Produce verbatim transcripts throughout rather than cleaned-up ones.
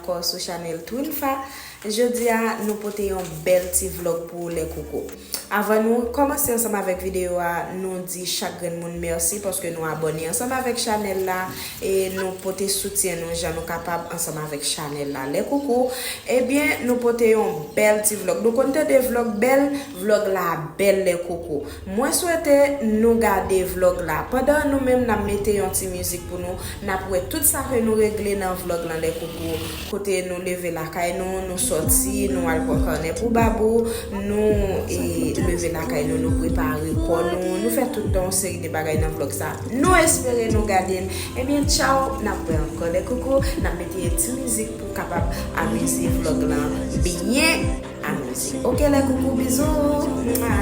Ankò sou chanèl Twinfa. Jodi a, nou pote yon bèl ti vlòg pou ou, lè koko. Avan nou kòmanse ansanm avèk videyo a, nou di chak grenn moun mèsi paske nou abòne ansanm avèk chanèl la e nou pote soutyen nou jan nou kapab ansanm avèk chanèl la. Lè koko, ebyen, nou pote yon bèl ti vlòg. Nou konn tande vlòg bèl, vlòg la bèl, lè koko. Mwen swete nou gade vlòg la. Pandan nou menm n ap mete yon ti mizik pou nou, n ap wè tout sa ke nou regle nan vlòg lan, lè koko. Kote nou leve lakay nou, nou sòti, nou al pran kanè pou Babou, nou e, leve lakay nou, nou prepare kò nou, nou fè tout yon seri de bagay nan vlòg sa. Nou espere nou gade l. Ebyen, tchaw, n ap wè ankò, lè koko. N ap mete ti mizik pou kapab amize vlòg lan byen amize. Oke, lè koko, bizou. Mwa.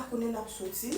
konnen n ap soti.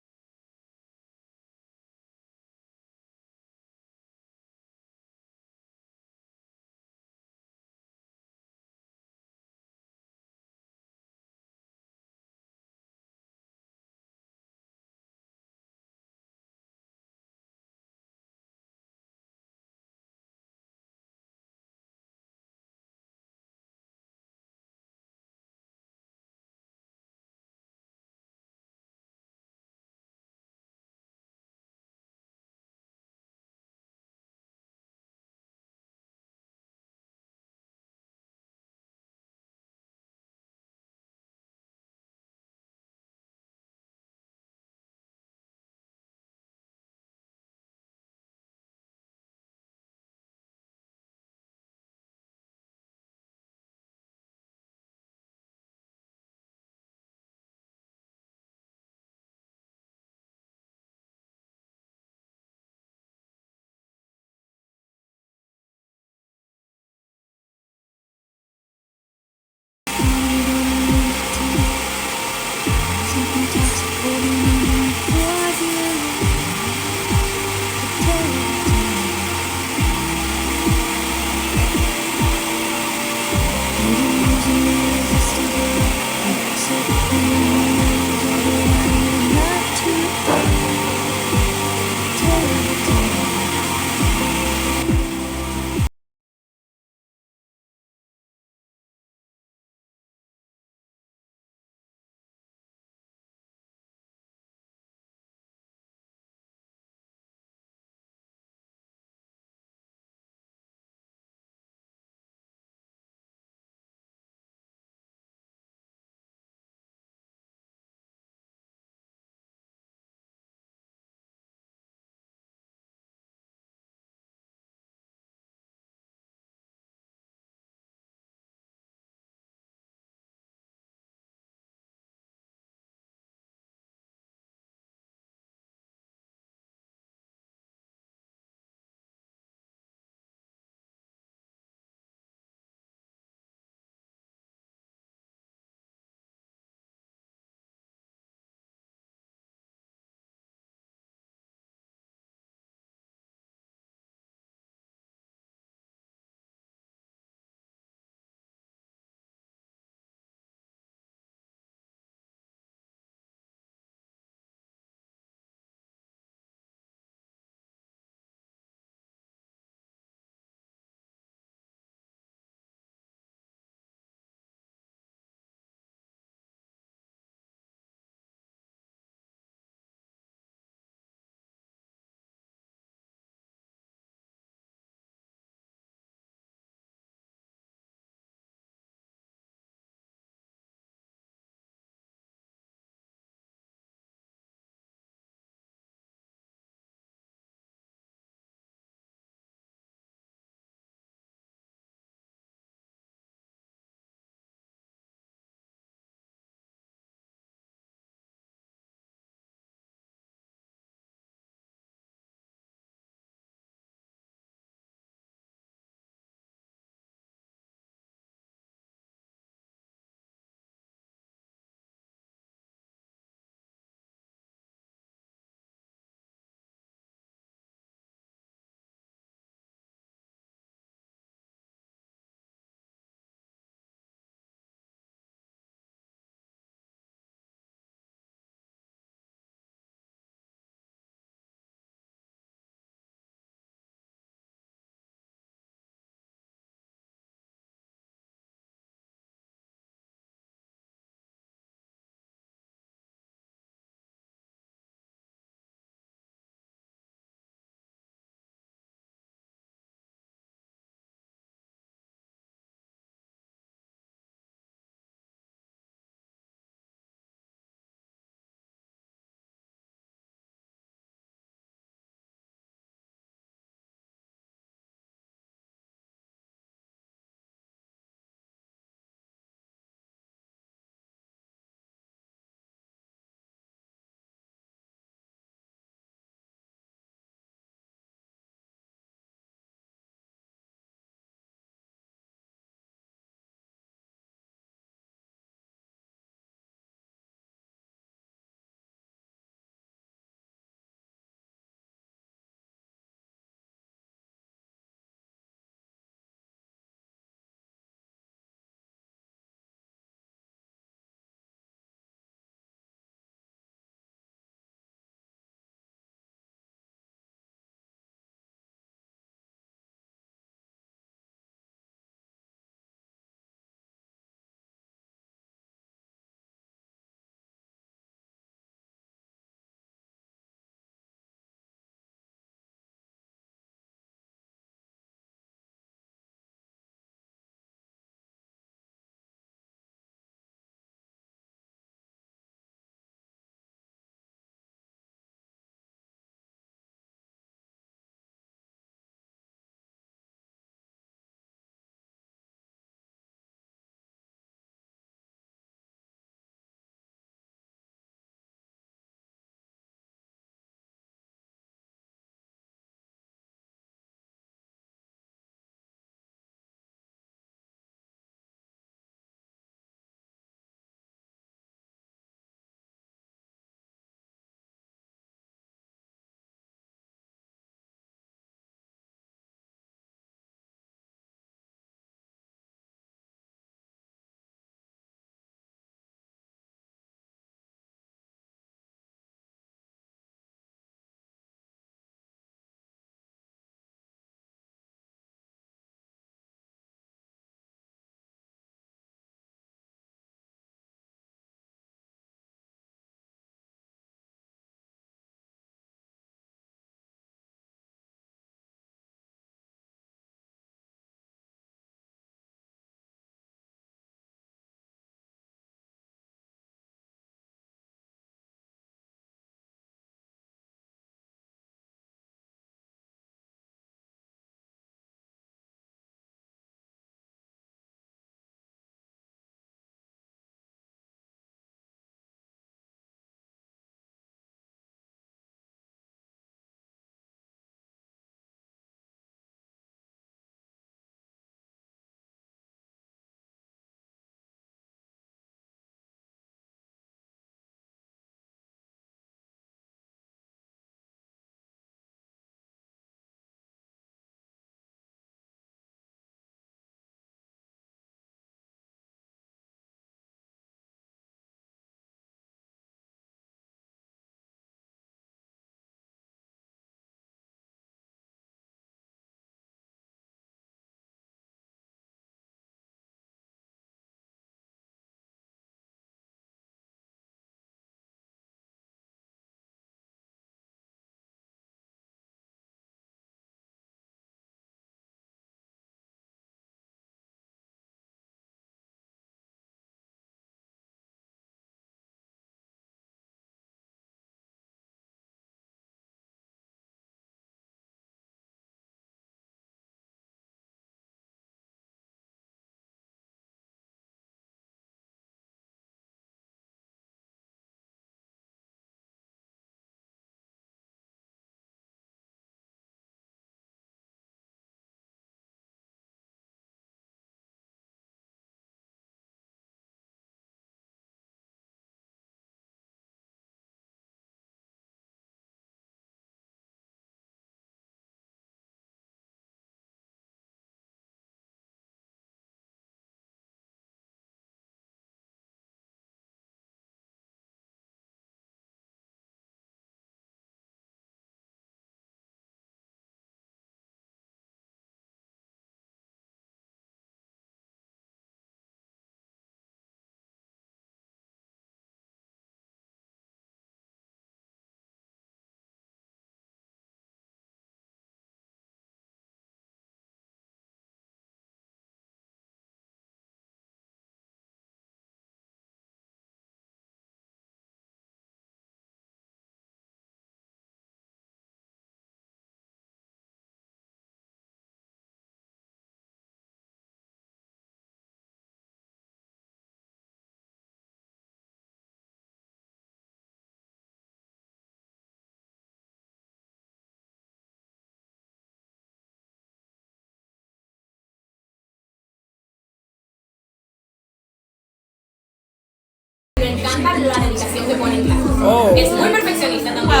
Es muy perfeccionista también.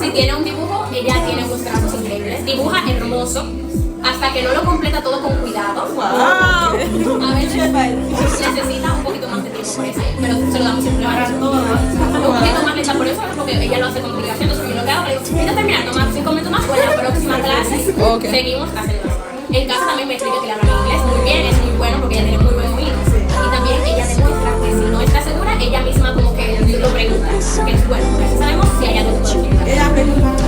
Si tiene un dibujo, ella tiene unos trazos increíbles. Dibuja hermoso hasta que no lo completa todo con cuidado. Wow. A veces necesita un poquito más de tiempo por eso, pero se lo damos siempre. Un poquito más lenta por eso, porque ella lo hace con obligación. Entonces, yo lo que hago es, mira, termina, toma cinco minutos más, voy a la próxima clase, seguimos haciendo. En casa también me explica que le hablan inglés muy bien, es muy bueno porque ella tiene muy buen oído. Y también ella demuestra que si no está segura, ella misma como que lo pregunta, que es bueno, porque así sabemos si hay algo que podemos mejorar. Ella pregunta.